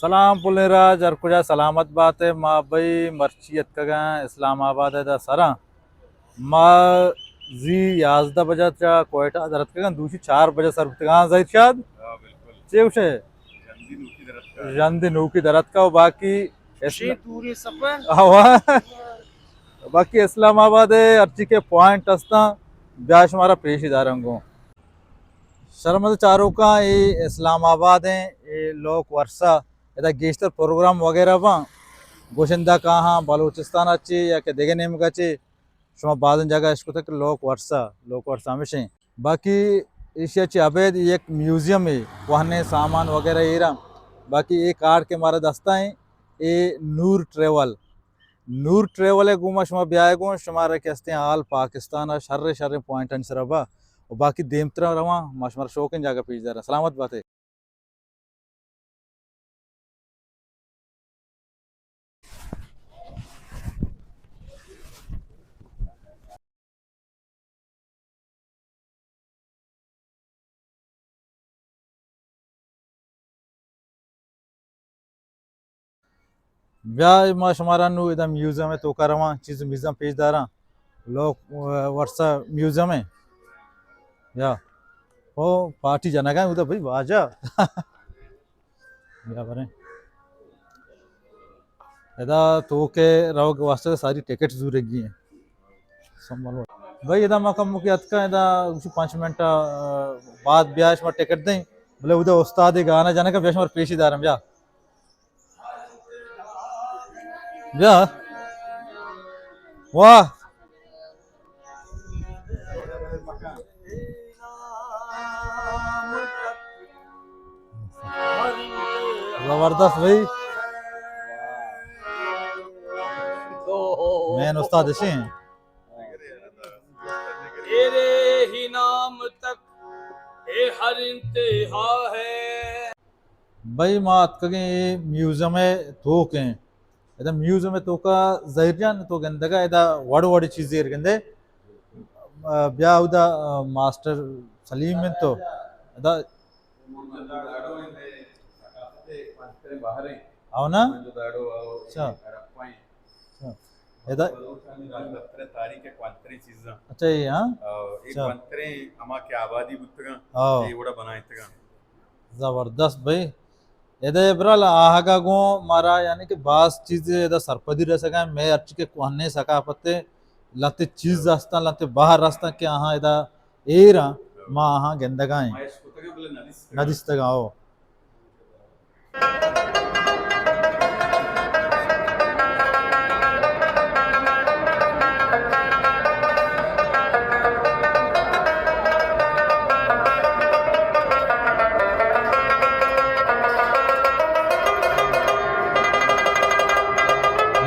سلام پلیں راج، ہر کجا سلامت بات ئے۔ ما بھئی مرچی اتکگاں اسلام آباد ءِ دا سرا۔ ما زی یازدہ بجا چہ کوئٹہ در اتکگاں، دوشی چار بجا سر بوتگاں۔ ظہیر شاد، ہاں، بالکل۔ چے گوشے؟ ژندے نوکی در اتکا۔ ژندے نوکی در اتکا و باقی اسل-، شے دوریں سفر۔ ہاں۔ باقی اسلام آباد ءِ ہرچی کہ پوائنٹ ہستاں، بیا شمارا پیشی داراں گوں۔ شرمند چاروکاں، اے اسلام آباد ایں، اے لوک ورثہ، ادا گیشتر پروگرام وغیرہ باں، گوشندہ کاہاں بلوچستان ءَ چے یا کہ دگہ نیمگ ءَ چے، شما بازیں جاگہ اشکتگ کہ لوک ورثہ، لوک ورثہ ہمیش ایں۔ باقی ایشی ءَ چے ابید یک میوزیم اے، کوہنیں سامان وغیرہ ایراں۔ باقی اے کارڈ کہ مارا دستا ایں، اے نور ٹریول، نور ٹریول ءِ گوما شما بیائے گوں، شمارا کہ ہستیں آل پاکستان ءِ شریں شریں پوائنٹانی سرا با۔ و باقی دیمترا رواں، ما شمارا شوکیں جاگہ پیش داراں۔ سلامت بات ئے۔ بیا ما شمارا نوں ادا میوزیم ءِ توکا رواں، چیز میزاں پیش داراں۔ لوک، آ، ورثہ میوزیم ایں۔ بیا۔ او پارٹی جنگا ایں ادا بھئی واجہ۔ بیا بریں۔ ادا توکے روگ واسطہ ساری ٹکٹ زورگی ایں۔ سنبھالو۔ بھئی ادا ما کموکے اتکاں، ادا گوشی پنچ منٹ، آ، بعد بیا شما ٹکٹ دیں۔ بلے ادا استاد گانا جنگا، بیا شمارا پیشی داراں، بیا۔ بیا۔ واہ۔ زبردست بھئی۔ مین استاد اسی ہیں۔ تیرے ہی نام تک اے ہر انتہا ہے۔ بھئی ما اتکگیں اے میوزیم ءِ توک ایں۔ ادا میوزیم ءِ توکا ظہیر جان تو گندگا ادا وڑ وڑ چیز ایر گندے۔ آ، بیا اودا، آ، ماسٹر سلیم انت تو ادا۔ او نا؟ اچھا۔ اچھا۔ ادا بلوچانی راجدپتر ءِ تاریخ ءِ کوانتریں چیزاں۔ اچھا، اے ہاں؟ آ، اے اچھا۔ کوانتریں ہما کہ آبادی بوتگاں، ہاں۔ اے وڑا بنائینتگاں۔ زبردست بھئی۔ ادا برال آہگا گوں مارا یعنی کہ باز چیز ادا سرپدی رسگا، مئے ہرچی کہ کوہنیں ثقافت ءِ لہتے چیز ہستاں، لہتے بہر ہستاں کہ آہاں ادا ایراں، ما آہاں گندگا ایں۔ ما اشکتگاں بلے نہ دیستگاں۔ نہ دیستگاں، او۔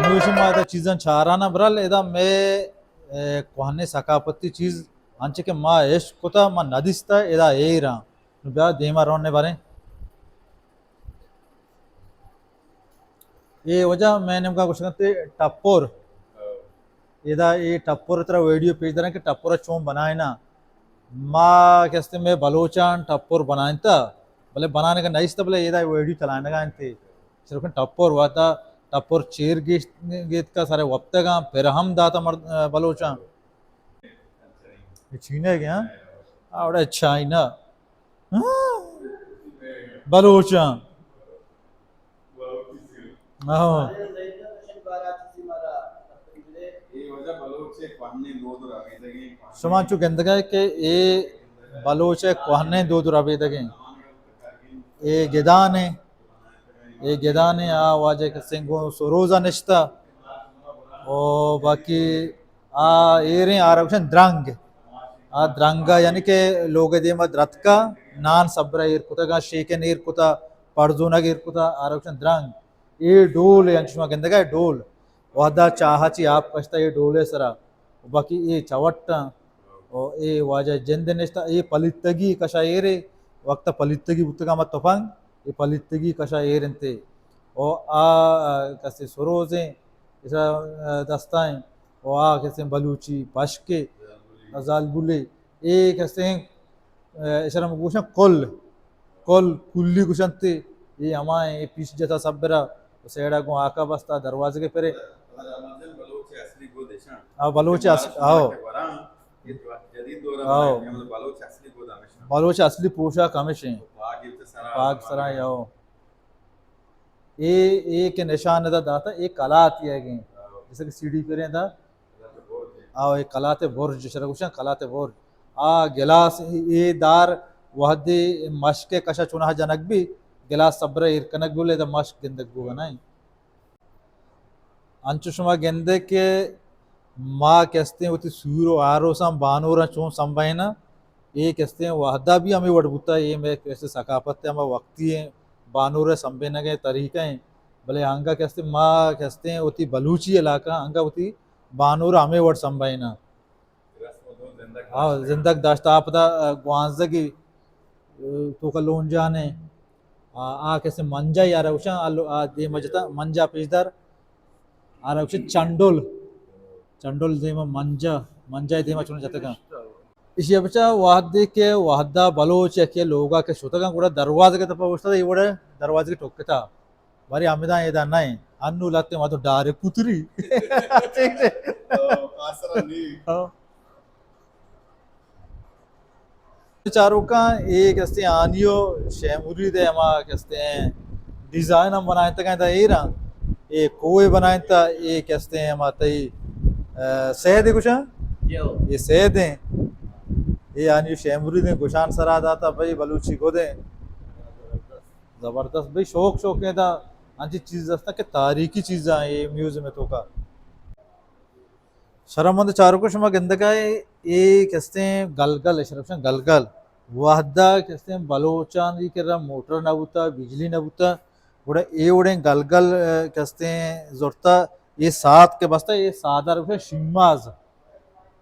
نوں شما ادا چیزاں چاران ءَ برال، ادا مئے، اے، کوہنیں ثقافتی چیز انچیں کہ ما اشکتا، ما نہ دیستا، ادا ایراں۔ نوں بیا دیما رون نے باریں۔ اے واجہ مئے نیمگا گوشگ انت ٹپر۔ ادا اے ٹپر ترا ویڈیو پیش داریں کہ ٹپر چون بنائینا۔ ما کہ است مئے بلوچان ٹپر بنائینتا، بلے بنانے کا نیست، بلے ادا ویڈیو چلائینگا انت۔ صرف ٹپر واتا، ٹپر چیر گیشت، گیت کا سارے وپتگاں، پھر ہم داتا مرد، بلوچان۔ اے چینے گیا، ہاں؟ آوڑے چائنا۔ ہاں؟ بلوچاں۔ ہاں۔ شما چو گندگا کہ اے بلوچ ءِ کوہنیں دود و ربیدگیں۔ اے گدان ایں۔ اے گدان ایں، آ واجہ کہ سنگوں سروزا نشتا۔ او باقی آ ایریں آرا گوشن درنگ۔ آ درنگا یعنی کہ لوگ دیما درتکا، نان سبرا ایر کتگا، شیکن ایر کتا، پڑزونگ ایر کتا، آرا گوشن درنگ۔ اے ڈول اے، انچش ما گندگا اے ڈول۔ وہدا چاہا چی آپ کشتا اے ڈولے سرا۔ باقی اے چوٹاں۔ او اے واجہ جند نشتا، اے پلیتگی کشا ایرے، وقت پلیتگی بوتگا ما تپنگ، اے پلیتگی کشا ایر انتے۔ او آ کسے سروزیں، اسا دستائیں۔ و آ کسیں بلوچی پشکے، زالبولے، اے کسیں، اشرا ہم گوشن کل، کل، کلی گوشنتے، اے ہما ایں، اے پیش جتا سبرا، سیڑا گوں آکا بستا، دروازگے پرے۔ بلوچ اصلی گود ایشاں۔ آ، بلوچ اصل، آؤ۔ آؤ۔ بلوچ اصلی پوشاک ہمیش ایں۔ پاگ سرا، آؤ۔ اے، اے کہ نشان ادا داتا، اے کلات یے گیں۔ جیسے کہ سیڑھی پریں دا۔ آؤ، اے کلات برج، شرا گوشاں کلات برج۔ آ گلاس، اے دار وہدے مشک کشا چوناہا جنگ بی، گلاس سبرا ایر کنگ بی، بلے ادا مشک گندگ بوگا نہ ایں۔ انچو شما گندے کہ ما کہ استیں وتی سور و آروساں بانوراں چون سمبھائیناں، اے کہ استیں وہدا بھی ہمے وڑ بوتا، اے مئے کہ استیں ثقافت ءِ ہما وقتی ایں بانور ءِ سمبھینگ ءِ طریقہ ایں، بلے انگا کہ استیں ما کہ استیں وتی بلوچی علاقہ انگا وتی بانور ہمے وڑ سمبھائیناں۔ ہاں، زندگ داشت۔ آ پدا، آ، گوانزگی، آ، توکا لونجانے، آ، آ کسے منجا یارا گوشاں، آ لو-، آ دیما جتا منجا پیشدار، آرا گوشاں چنڈول، چنڈول دیما منجا، منجا دیما چون جتگاں۔ ایشی بچا وہدے کہ وہدا بلوچ یکے لوگا کہ شتگاں، گڑا دروازگ تپا اوشتاتا، اے وڑے دروازگ ٹکتا۔ بارے ہمدا ادا نہ ایں، انو لہتے ما تو ڈارے پتری۔ ٹھیک ہے۔ ہاں۔ چاروکاں اے کہ استیں آنیو شے مرید ءِ ہما کہ استیں ڈیزائن ہم بنائینتگاں دا ایراں، اے کوہ بنائینتا، اے کہ استیں ہما تئی، آ، سید گوشاں؟ اے سید ایں۔ اے آنیو شے مرید ایں، گوشان سرا داتا بھئی بلوچی گود ایں۔ زبردست بھئی، شوق، شوق ایں دا انچی چیز ہستاں کہ تاریخی چیزاں اے میوزیم ءِ توکا۔ شرمند چاروکو، شما گندگا اے، اے کہ استیں گلگل، اشرف شاہ گلگل، وہدا کہ استیں بلوچانی کرا موٹر نہ بوتا، بجلی نہ بوتا، گڑا اے وڑیں گلگل، آ، کہ استیں زرتا، اے ساد کہ بستا، اے سادا گوشاں شیماز۔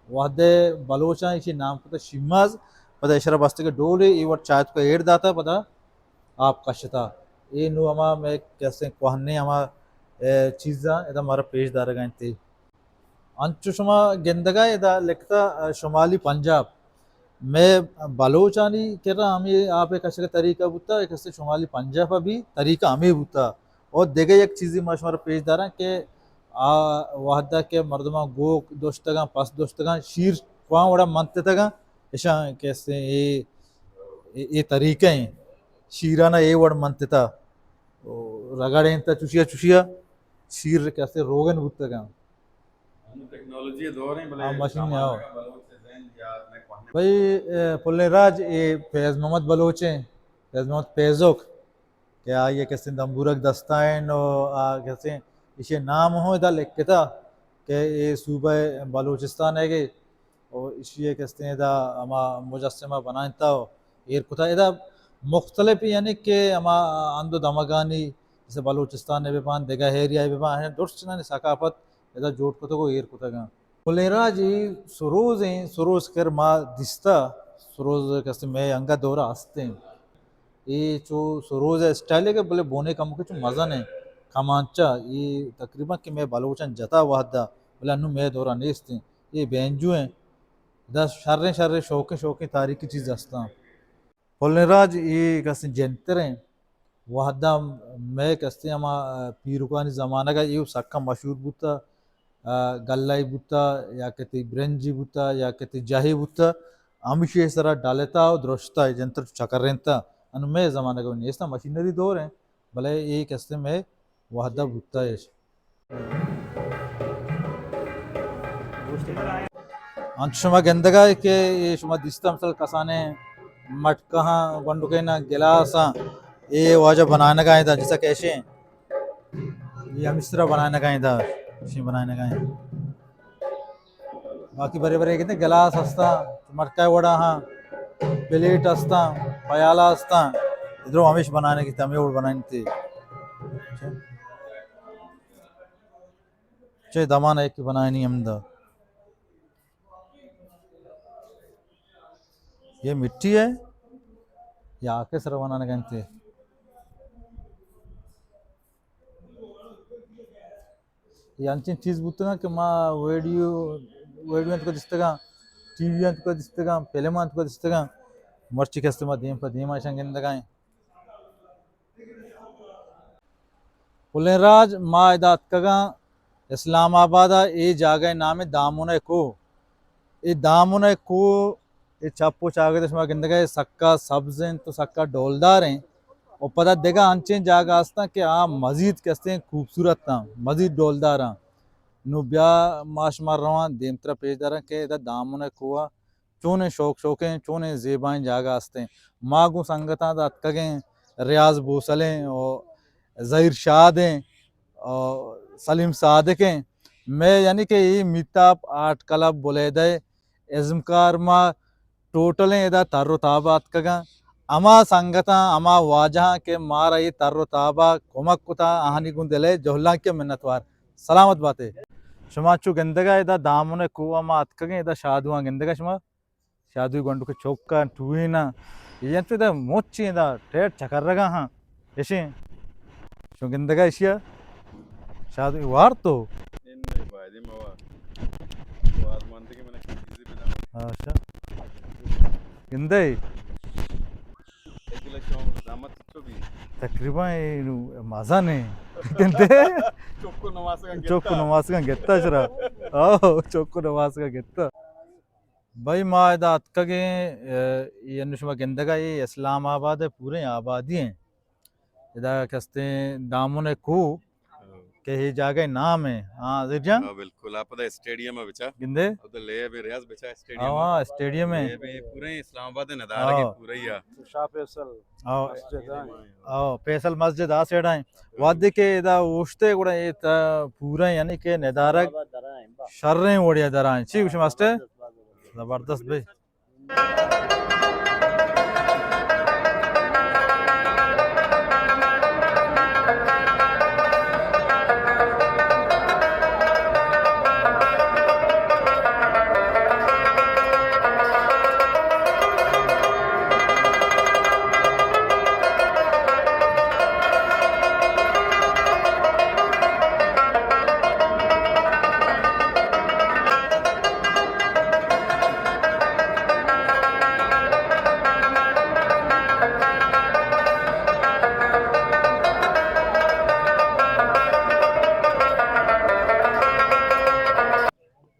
وہدے بلوچاں ایشی نام کتا شیماز، پدا اشرا بستے کہ ڈولے، اے وڑ چاہ توکا ایر داتا، پدا آپ کشتا۔ اے نوں ہما مئے کسیں کوہنیں ہما، اے، چیزاں ادا مارا پیش دارگا انت۔ انچو شما گندگا ادا لکھتا، اے، شمالی پنجاب۔ مئے بلوچانی کرا ہمے آپ ءِ کشگ ءِ طریقہ بوتا، اے کسے شمالی پنجاب ءَ بھی طریقہ ہمے بوتا۔ اور دگہ یک چیزے ما شمارا پیش داراں کہ آ وہدا کہ مردماں گوک دوشتگاں، پس دوشتگاں، شیر کواں وڑا منتتگاں، اشاں کسے اے، اے، اے طریقہ ایں۔ شیرانا اے وڑ منتتا، او رگڑینتا چوشیا چوشیا، شیر کسے روغن بوتگاں۔ ہم ٹیکنالوجی دور ایں، بلے ہاں، مشین زمانہ آؤ۔ کا بلوچ ذہن یا میں کوہنے بھئی، اے، پلیں راج، اے فیض محمد بلوچ ایں، فیض محمد فیضوک، کہ آئی ءَ کسیں دمبورگ دستا ایں و آ کسیں ایشی نام ہوں ادا لکھتا کہ اے صوبہ بلوچستان ہے گے۔ و ایشی ءَ کستیں ادا ہما مجسمہ بنائینتا و ایر کتا۔ ادا مختلف یعنی کہ ہما ہند و دمگانی جیسے بلوچستان ءَ بہ باں، دگہ ایریا ءَ بہ باں، درستانی ثقافت ادا جوڑ کتگ و ایر کتگاں۔ پلیں راج اے سروز ایں، سروز کر ما دیستا، سروز کستیں مئے انگت دورا ہستیں۔ اے چو سروز ءِ اسٹائل ہے کہ بلے بونے کمکے چو مزن ایں، کمانچہ، اے تقریباً کہ مئے بلوچاں جتا وہدا، بلے انوں مئے دورا نیستیں۔ اے بینجو ایں۔ ادا شریں شریں شوقیں شوقیں تاریخی چیز ہستاں۔ پلیں راج اے کستیں جنتر ایں۔ وہدا مئے کستیں ہما پیرکانی زمانگ ءَ اے سکا مشہور بوتا، آ، گلہ بوتا یا کہ تئی برنجی بوتا یا کہ تئی جاہی بوتا، ہمیشی سرا ڈالتا و درشتا، اے جنتر چکرینتا۔ انوں مئے زمانگ ءَ نیستا، مشینری دور ایں، بلے اے کستیں مئے وہدا بوتا اش۔ انچو شما گندگا اے کہ اے شما دیستا مثال کسانیں مٹکہاں، گونڈکیناں، گلاساں، اے واجہ بنائینگا ایں دا، جیسا کہ ایشیں، اے ہمے سرا بنائینگا ایں دا، ایشیں بنائینگا ایں۔ باقی برے برے کہتے گلاس ہستاں، مٹکہ وڑا ہاں، پلیٹ ہستاں، پیالہ ہستاں، ادرو ہمیش بنائینگی، ہمے وڑ بنائینتے۔ چہ دمان ءَ یکے بنائینی ہمدا۔ اے مٹی ہے یا آکے سر بنانے گنتے؟ اے انچیں چیز بوتگاں کہ ما ویڈیو، ویڈیو انت کو دستگاں، ٹی وی انت کو دستگاں، فلم انت کو دستگاں، مرچی کستے ما دیم پہ دیم اشان گندگائیں۔ پلیں راج، ما ادا اتکگاں اسلام آباد ءَ، اے جاگہ ءِ نام اِنت دامن ءِ کوہ۔ اے دامن ءِ کوہ، اے چپ ءُ چاگرد ءَ شما گندگ ءَ، اے سکا سبز اِنت ءُ سکا ڈولدار اِنت۔ ءُ پدا دگہ انچیں جاگہ ہستاں کہ آ مزید کستیں خوبصورت آں، مزید ڈولدار آں۔ نوں بیا ما شما رواں دیمترا پیش داراں کہ ادا دامن ءِ کوہ ءَ چونیں شوک شوکیں، چونیں زیبائیں جاگہ ہستیں۔ ما گوں سنگتاں ادا اتکگیں، ریاض بوسلیں ءُ ظہیر شادیں ءُ سلیم صادقیں۔ مئے یعنی کہ اے میتاپ آرٹ کلب بلیدہ ءِ ازمکار، ما ٹوٹلیں ادا تر ءُ تاب ءَ اتکگاں۔ ہما سنگتاں، ہما واجہاں کہ مارا اے تر ءُ تاب ءَ کمک کتا، آہانی گوں دل ءِ جہلانکی ءَ منتوار۔ سلامت باتے۔ شما چو گندگ ءَ ادا دامن ءِ کوہ ءَ ما اتکگیں، ادا شادواں گندگ ءَ شما۔ شادوی گونڈو کہ چوکاں ٹوہیناں، اے انچو ادا مچیں ادا ٹیٹ چکرگا ہاں۔ اشیں۔ شو گندگ ءَ اشیا۔ شادوی وار تو۔ اچھا۔ گندے۔ تقریباً اے نو مزن ایں۔ گندے۔ چوک ءُ نماسگاں گتا شرا۔ آو، چوک ءُ نماسگاں گتا۔ بھائی، ما ادا اتکگیں، اے، اے انو شما گندگا، اے اسلام آباد ءِ پوریں آبادی ایں۔ ادا کستیں دامن ءِ کوہ، کہ اے جاگہ ءِ نام ایں۔ ہاں، زیر جان؟ ہاں، بالکل۔ آپ ادا اسٹیڈیم ءَ بچا۔ گندے؟ اب تو لے بے ریاض بچا اسٹیڈیم ءَ۔ ہاں، اسٹیڈیم ایں۔ لے بے پوریں اسلام آباد ءِ ندارگ ہاں۔ پورا ہی آ۔ شاہ فیصل ہاں۔ مسجد آ۔ ہاں، فیصل مسجد آ سیڈ ایں۔ وہدے کہ ادا اوشتے گڑا اے تا پورا یعنی کہ ندارگ شریں وڑیا درائیں۔ چی گوشی ماسٹر؟ زبردست بھائی۔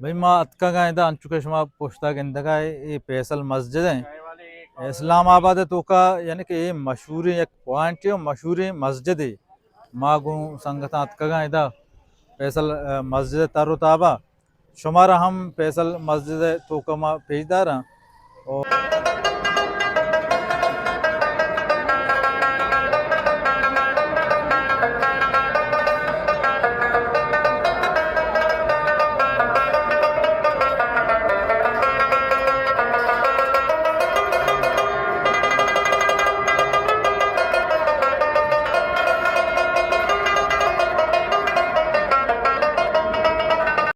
بھئی، ما اتکگاں ادا، انچو کہ شما پشتا گندگا، اے فیصل مسجد ایں۔ اسلام آباد ءِ توکا، یعنی کہ اے مشہوریں یک پوائنٹے ءُ مشہوریں مسجدے۔ ما گوں سنگتاں اتکگاں ادا فیصل، ءَ، مسجد ءِ تر ءُ تابا۔ شمارا ہم فیصل مسجد ءِ توکا ما پیش داراں۔ او